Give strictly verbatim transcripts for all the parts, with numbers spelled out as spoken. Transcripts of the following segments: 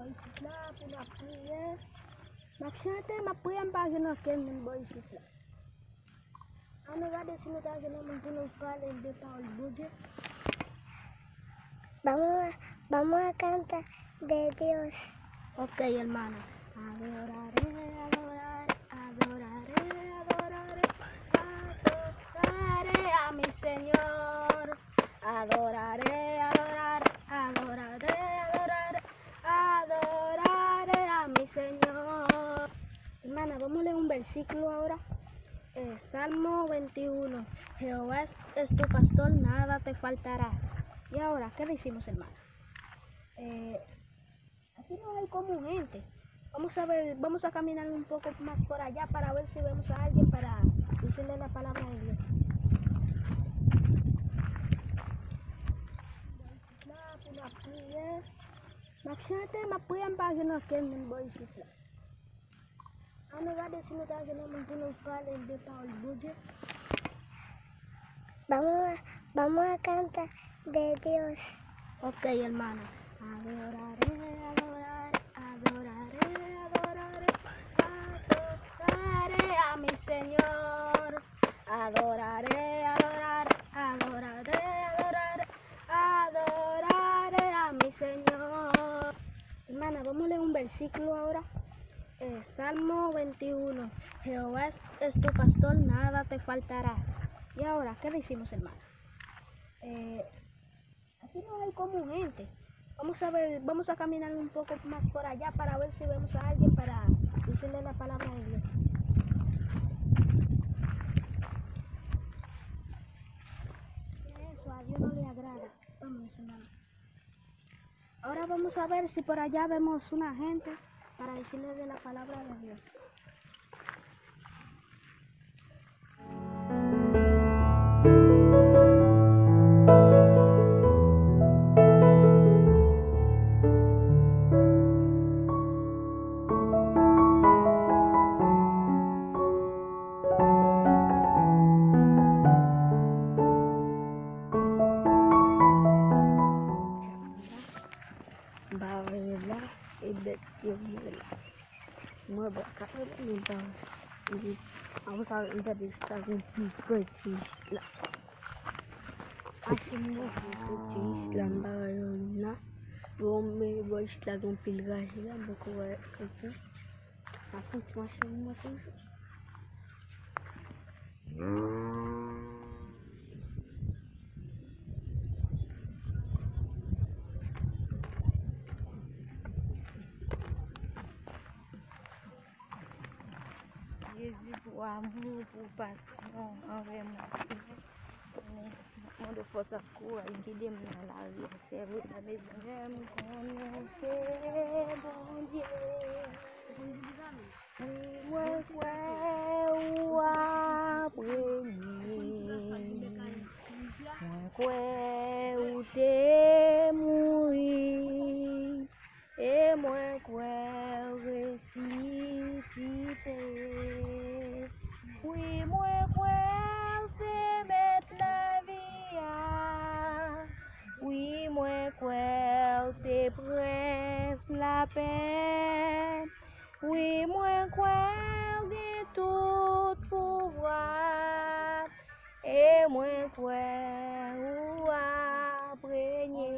Bò isit la, pou n ap priye. M ap chante, m ap priye, m pa jwenn ankenn moun bò isit la. Ann nou gade si nou ta jwenn yon moun pou nou pale de pawòl Bondye. Vamos a, vamos a cantar de Dios. Ok, hermana. Adoraré, adoraré, adoraré, adoraré, adoraré a mi Señor. Adoraré, adoraré, adoraré, adoraré, adoraré a mi Señor. Hermana, vamos a leer un versículo ahora. Eh, Salmo veintiuno. Jehová es, es tu pastor, nada te faltará. Y ahora, ¿qué decimos, hermana? Eh, aquí no hay como gente. Vamos a ver, vamos a caminar un poco más por allá para ver si vemos a alguien para decirle la palabra de Dios. La, pou n ap priye. M ap chante, m ap priye, m pa jwenn ankenn moun bò isit la. Ann nou gade si nou ta jwenn yon moun pou nou pale de pawòl Bondye. Vamos a, vamos a cantar de Dios. Ok, hermana. Adoraré, adoraré, adoraré, adoraré, adoraré a mi Señor. Adoraré, adoraré, adoraré, adoraré, adoraré a mi Señor. Hermana, vamos a leer un versículo ahora. Eh, Salmo veintiuno. Jehová es, es tu pastor, nada te faltará. Y ahora, ¿qué decimos, hermana? Eh, aquí no hay como gente. Vamos a ver, vamos a caminar un poco más por allá para ver si vemos a alguien para decirle la palabra de Dios. Eso a Dios no le agrada. Vamos, hermano. Ahora vamos a ver si por allá vemos una gente para decirle de la palabra de Dios. M pa wè yo la, e bèt yo mwen la. Mwen pa ka wè, mwen pa wè. Apre sa, m tande sa gen pi piti la. Pi piti la, m pa wè yo la. Bon, men bò isit la gen pil raje la, m poko wè anyen. Ap fè ti mache mwen toujou. Jezi, pou amou, pou pasyon anvè mwen, Senyè. Mwen mande w fòs ak kouraj, gide m nan lari a, sèvi w nan mezon. Fè m konnen w se Bondye. Wi, mwen kwè ou ap renye. Mwen kwè ou te mouri. E mwen kwè w resisite. Wi, mwen kwè w se mèt lavi a. Wi, mwen kwè w se prens lapè. Wi, mwen kwè w gen tout pouvwa. E mwen kwè ou ap renye.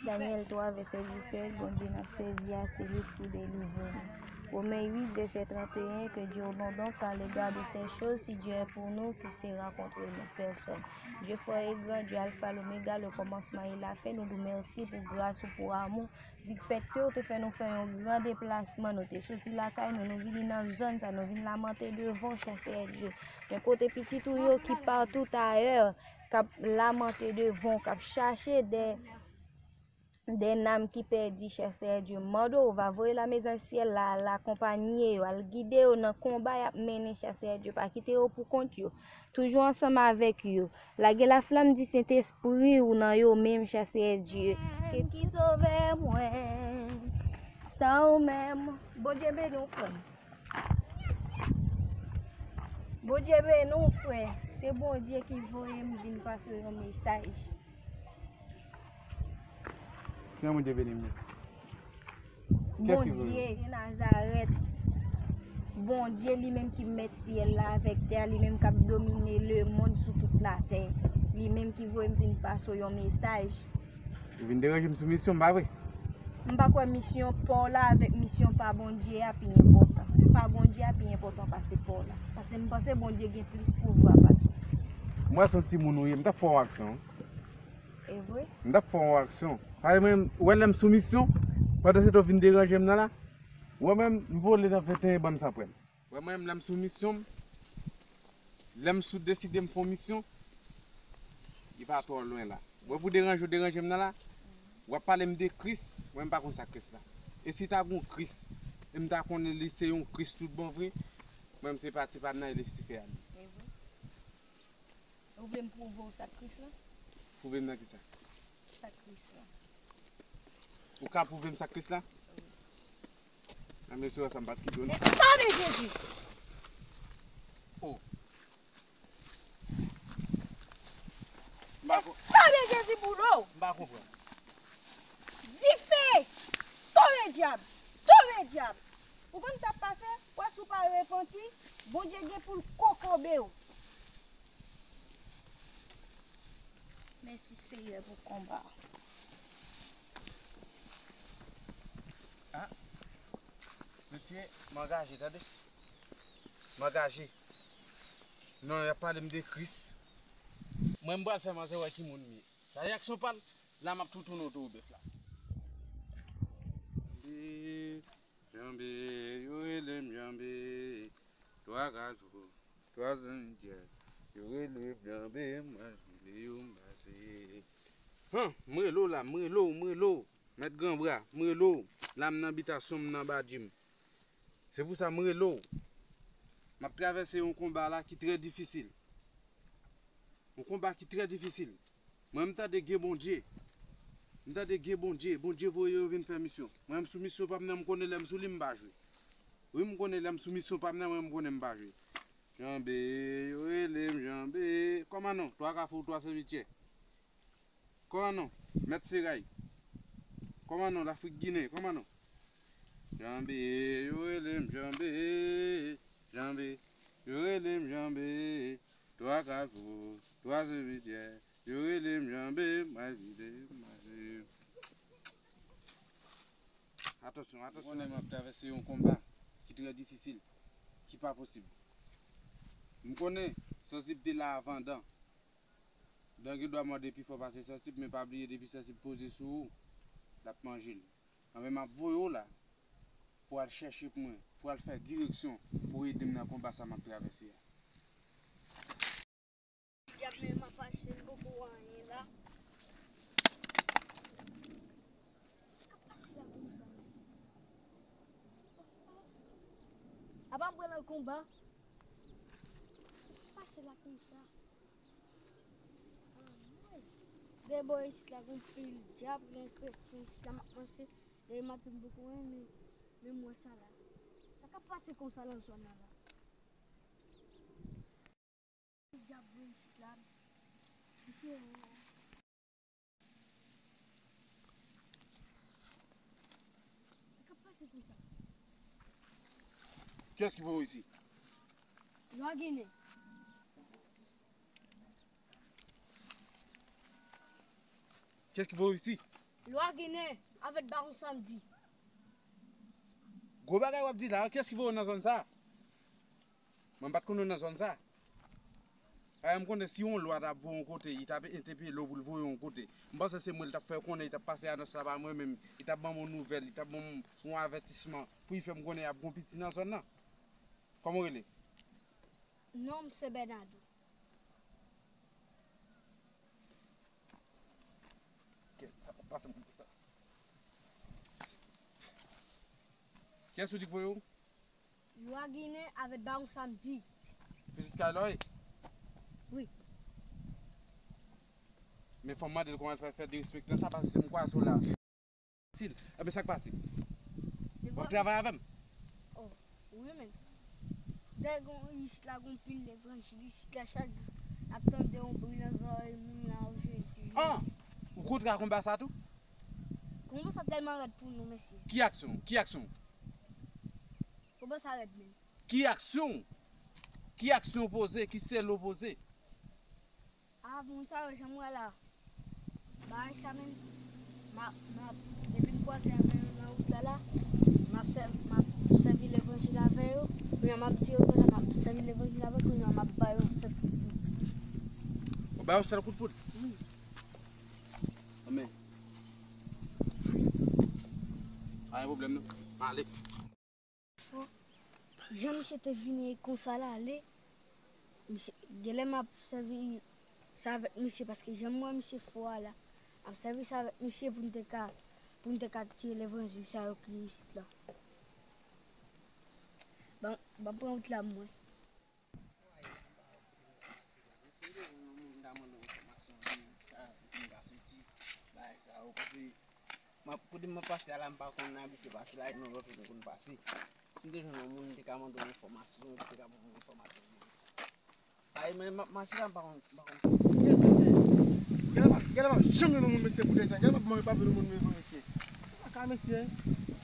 Danyèl twa, vèsè disèt, Bondye n ap sèvi a, se li k pou delivre nou. Women uit, vèsè trannteyen, Que Dieu ordonne donc à l'égard de ces choses, si Dieu est pour nous, qui sera contre nous? Personne. Dye fò e gran, Dye Alfa, Lomega, le kòmansman e lafen, nou di w mèsi pou gras ou, pou amou, di k fè ke w te fè nou fè yon gran deplasman, nou te soti lakay nou, nou vini nan zòn sa, nou vin lamante devan w, chè Seyè Dye. Men kote pitit ou yo ki partout ailleurs, k ap lamante devan w, k ap chache de, de nanm ki pèdi, chè Seyè Dye, m mande w, va voye lame nan syèl la, al akonpanye yo, al gide yo nan konba y ap mennen, chè Seyè Dye, pa kite yo pou kont yo. Toujou ansanm avèk yo. Lage laflanm di Sentespri w nan yo menm, chè Seyè Dye. Ki Sovè mwen, san ou menm. Bondye beni w, frè m. Bondye beni w, frè. Se Bondye ki voye m vin pase w yon mesaj. Kijan Bondye beni m? Bondye Nazarèt, Bondye li menm ki mèt syèl la avèk tè a, li menm k ap domine lemonn sou tout latè, li menm ki voye m vin pase w yon mesaj. Ou vin deranje m sou misyon m, pa vre? M pa kwè misyon pa w la avèk misyon pa Bondye a pi enpòtan. Pa Bondye a pi enpòtan pase pa w la. Paske m panse Bondye gen plis pouvwa pase w. M wè se yon timoun ou ye, m t ap fè yon aksyon. E vre? M t ap fè yon aksyon. Paske mwen, ou wè lè m sou misyon, pandan se tan w vin deranje m nan la, ou wè mwen, m vole nan venteyen bann san prèl. Ou wè mwen, lè m sou misyon m, lè m sou deside m fè yon misyon, li pa twò lwen la. Ou wè pou deranje w deranje m nan la, w ap pale m de Kris, mwen m pa konn sa Kris la. E si ta gon Kris, e m ta konnen li se yon Kris tout bon vre, mwen m se pati pa nan Lisifè a li. E vre? Ou vle m pwouve w sa Kris la? Pwouve m nan kisa? Sa Kris la. Ou ka pwouve m sa Kris la? Wi. Nan mesye sa m pa t kite w non. E sa de Jezi! Oh. M pa E ko- sa de Jezi pou do! M pa konprann. Dife! Tonbe dyab! Tonbe dyab! Ou konn sa k pase? Wè si w pa repanti, Bondye gen pou l kokobe w. Mèsi Seyè pou konba. Ah, mesye, m angaje, tande. M angaje. Non, y ap pale m de Kris. Mwen, m pral fè manzè wè ki moun m ye. Sa reyaksyon pa l, la m ap tou tounen otowo bèf la. Janbe, janbe, yo rele m janbe. Twa kazo, twa zanmityè, yo rele m janbe, m al vide yo m pase. Han, m rele w la, m rele w, m rele w. Mèt Gran Bra, m rele w. La m nan bitasyon m nan badji m. Se pou sa m rele w. M ap travèse yon konba la ki trè difisil. Yon konba ki trè difisil. Mwen, m tande gen Bondye. M tande gen Bondye. Bondye voye yo vin fè misyon. Mwen, m sou misyon pa m nan, m konnen lè m sou li, m pa jwe. Wi, m konnen lè m sou misyon pa m nan, mwen, m konnen m pa jwe. Janbe, yo rele m janbe. Kòman non? Twa kafou, twa sèvityè. Kòman non? Mèt feray. Kòman non? Lafrik Ginen. Kòman non? Janbe, yo rele m janbe. Janbe, yo rele m janbe. Twa kafou, twa sèvityè. Yo rele m janbe, m al vide, m pase. Atansyon, atansyon. M konnen m ap travèse yon konba ki trè difisil, ki pa posib. M konnen sansib te la avan dan. Dan gen dwa mòde pi fò pase sansib, men pa bliye depi sansib poze sou ou, l ap manje l. Anben, m ap voye w la pou w al chèche pou mwen, pou w al fè direksyon, pou w ede m nan konba sa m ap travèse a. Dyab, men m ap mache, m poko wè anyen la. Sa k ap pase la konsa, mesye? Apa m pran nan konba? Sa k ap pase la konsa? Anmwey! Dèyè bò isit la, gon pil dyab, gon kretin isit la, m ap mache. Dèyè maten m poko wè, men, men m wè sa la. Sa k ap pase konsa nan zòn nan la? Dyab vre isit la. Mesye, sa k ap pase konsa? Kiyès ki voye w isi? Lwa Ginen. Kiyès ki voye w isi? Lwa Ginen avèk Bawon Samdi. Gwo bagay w ap di la, kiyès ki voye w nan zòn sa a? Mwen m pa t konn ou nan zòn sa. Ayè, m konnen si yon lwa t ap voye yon kote, li t ap entèpele w pou l voye yon kote. M panse se mwen li t ap fè konnen, li t ap pase anons la ba mwen menm, li t ap ban m yon nouvèl, li t ap ban m yon avètisman pou li fè m konnen y ap gon piti nan zòn nan. Kòman w rele? Non m se Bènado. Kè, sa pa pase moun sa. Kiyès ou di k voye w? Lwa Ginen avèk Bawon Samdi. Pitit kay la w ye? Wi. Men fò m mande l kòman l fè fè derespektan sa, paske si m kwaze w la. Fasil. Enben, sa k pase? W ap travay avè m? Oh, wi, men. Dèyè gon, isit la, gon pil levanjil isit la, chak jou ap tande yon bri nan zòrèy moun la, o Jezi. Ah! Ou kontre a konba sa tou? Konbo sa tèlman rèd pou nou, mesye. Ki aksyon? Ki aksyon? Konbo sa rèd, men. Ki aksyon? Ki aksyon w poze? Ki sèl ou poze? Ah, moun sa yo, jan m wè la. Bagay sa menm, m ap, m ap, depi m kwaze avè yo nan wout la, la, m ap sè-, m ap sèvi levanjil avè yo. Kounye a m ap di yo konsa, m ap sèvi levanjil avè yo, kounye a m ap ba yo yon sèl kout poud. Ou ba yo sèl kout poud? Wi. Anmè. Pa gen pwoblèm, non. M ale. Jan misye te vini konsa la, ale, misye, genlè m ap sèvi sa avèk misye, paske jan m wè misye fò a la, m ap sèvi sa avèk misye pou n te ka, pou n te ka tiye levanjil sa yo ki isit la. Ban, ban pran wout la, mwen. Mwen se te yon moun ta mande yon enfòmasyon, men sa pou m ka soti, bagay sa yo, paske m ap, kote m ap pase a la, m pa konn abitye pase la, e nan lòt kote m konn pase. Si m te jwenn yon moun, m te ka mande yon enfòmasyon, m te ka ban m yon enfòmasyon. Ay, men m ap mache la, m pa konn, m pa konn. Kèt mesye. Genlè pa, genlè pa janm jwenn yon moun mesye pou desann. Genlè pa, pa jwenn yon moun mesye. Kaka mesye.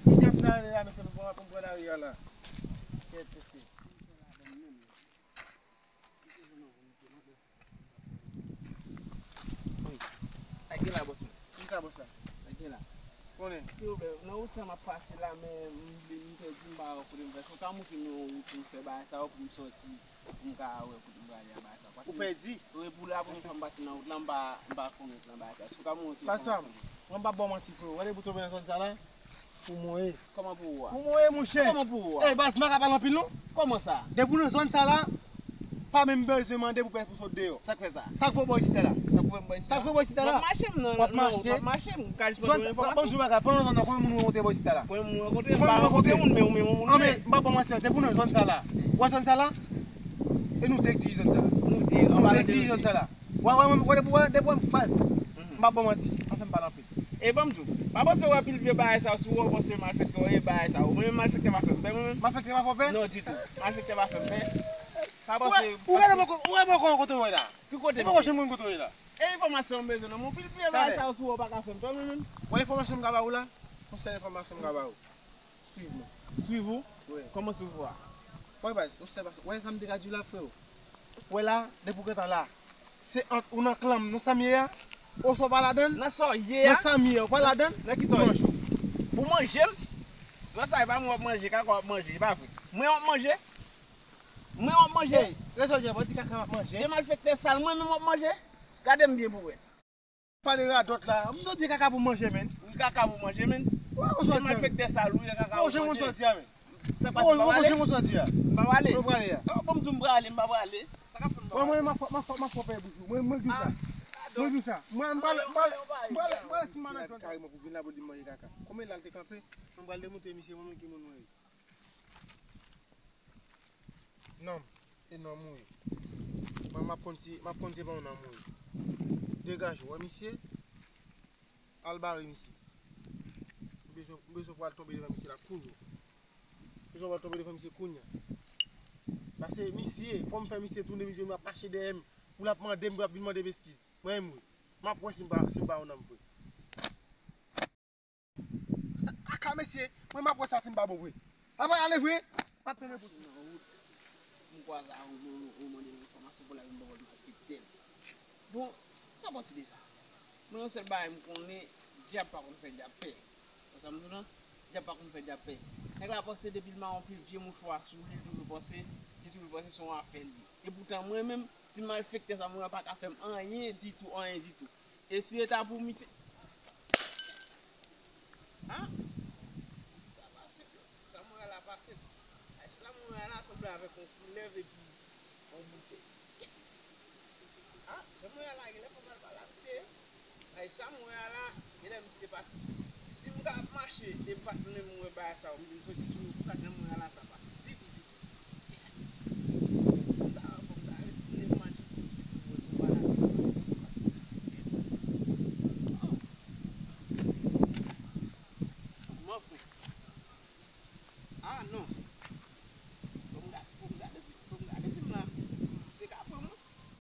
Ki djab nan ale la, mesye, pou m pran lari a la. Kèt mesye. Wi. Sa gen la, bòs mwen? Ki sa, bòs la? Sa gen la? Konnen. Silvouplè, nan wout sa m ap pase la, men m, m pèdi, m pa wè kote m fè. Si w ka montre m yon wout pou m fè bagay sa yo, pou m sòti, pou m ka wè kote m prale a, bagay sa yo. Ou pèdi? Wi, pou la premyè fwa m pase nan wout la, m pa, m pa konn wout lan, bagay sa yo. Si w ka montre m enfòmasyon. Pastè, mwen m p ap ba w manti, freo. Gade pou tonbe nan zòn sa la. Pou mwen. Kòman pou ou a? Pou mwen, monchè. Kòman pou ou a? Ey, baz, m pa ka pale anpil, non. Kòman sa? Depi w nan zòn sa la, pa menm bezwen mande pou pè pou sot deyò. Sa k fè sa? Sa k voye w bò isit la? Sa k voye m bò isit la? Sa k voye w bò isit la? M ap mache, m nan, w ap nan wout, m ap mache, m ka jis mande yon enfòmasyon. Bon, di w bagay, pandan w nan zòn nan, konbyen moun ou rankontre bò isit la? Konbyen moun ou rankontre? M pa rankontre moun, men ou menm ou rankontre. Anben, m pa ba w manti, depi w nan zòn sa la, w wè zòn sa la? E nou de k dirije zòn sa la. Nou de, nou de k dirije zòn sa la. Wè, wè, wè, depi w wè, depi w wè, baz. M pa ba w manti, anfen m pale anpil. E ban m di w, pa panse w wè pil vye bagay sa yo sou ou, w panse malfektè w ye, bagay sa yo. Mwen menm malfektè pa fè m pè, mwen menm. Malfektè pa fè w pè? Non, ditou. Malfektè pa fè m pè. Pa panse. Ou wè, ou wè, ou wè kote w ye la? Ki kote m ye? Ou pa wè kote w ye la? E enfòmasyon m bezwen nan men w, pil vye bagay sa yo sou ou, w pa ka fè m pè, mwen menm. Wè enfòmasyon m ka ba ou la? Yon sèl enfòmasyon m ka ba ou. Swiv mwen. Swiv ou? Wi. Kòman swiv ou a? Wè, baz, yon sèl bagay. Wè sa m te ka di w la, freo. Wè la, depi w gentan la, se ant ou nan klan m, nan sa m ye a, oswa w pa ladan l? Nan sa w ye a? Nan sa m ye a, ou pa ladan l? Nan ki sa w ye? Pou manje w. Pou manje m? Sa sa e pa mwen w ap manje, kaka w ap manje, e pa vre. Mwen w ap manje? Mwen w ap manje? Ey, rezon w di a, pa di kaka m ap manje. Se malfektè sal, mwen menm w ap manje? Gade m byen pou w wè. Pale radòt la. M t di kaka pou manje, menn. Wi, kaka pou manje, menn. Ou wè konsa w di a, menn. Malfektè sal, wi, kaka pou manje. Ou wè konsa w di a, menn. Sa k pase, m pa prale? Ou wè konsa w di a? M pa prale. Ou prale a? Oh, ban m di w m prale, m pa prale. Sa k ap fè m pa prale? Mwen, mwen, m ap, m ap, m ap fè w peye bouch ou. Mwen, mwen di w sa. Mwen di w sa. Mwen, m prale, m prale, m prale, m prale si m pa nan zòn. Kareman pou vin la pou di m manje kaka. Konbyen la l te kanpe? Mwen pral demontre misye mwen menm ki moun mwen ye. Nonm, e nonm ou ye. Mwen, m ap konn si, m ap konn se pa yon nonm ou ye. Degaje w, wè misye, al bare misye. M bezwen, m bezwen pou al tonbe devan misye la kounye a. M bezwen pou al tonbe devan misye kounye a. Paske misye, fò m fè misye tounen, misye ap mache dèyè m, pou l ap mande m, pou l ap vin mande m eskiz. Mwen menm wi. M ap wè si m pa, si m pa yon nonm vre. Kaka mesye, mwen m ap wè sa si m pa bon vre. Apa ale vre? M ap tande pou. Nan wout, m kwaze ak yon moun, ou mande m enfòmasyon pou l al vin ba w malfektè. Bon, sa w panse de sa? Mwen yon sèl bagay m konnen, dyab pa konn fè dyab pè. Wè sa m di w lan? Dyab pa konn fè dyab pè. Nèg la panse depi l mawon pil vye mouchwa sou li, li toujou panse, li toujou panse se yon afè l ye. Epoutan mwen menm, ti malfektè sa mwen an pa ka fè m anyen ditou, anyen ditou. E si e ta pou misye. Ah! Sa pase tou. Sa mwen wè la pase tou. Ay, sa mwen wè la sanble avèk yon koulèv epi yon boutèy. Ah, jan mwen wè la, genlè fò m al pale a misye. Ay, sa mwen wè la, genlè misye pase. Si m ka ap mache e m pa t menm wè bagay sa yo, m vin soti sou sa, jan mwen wè la, sa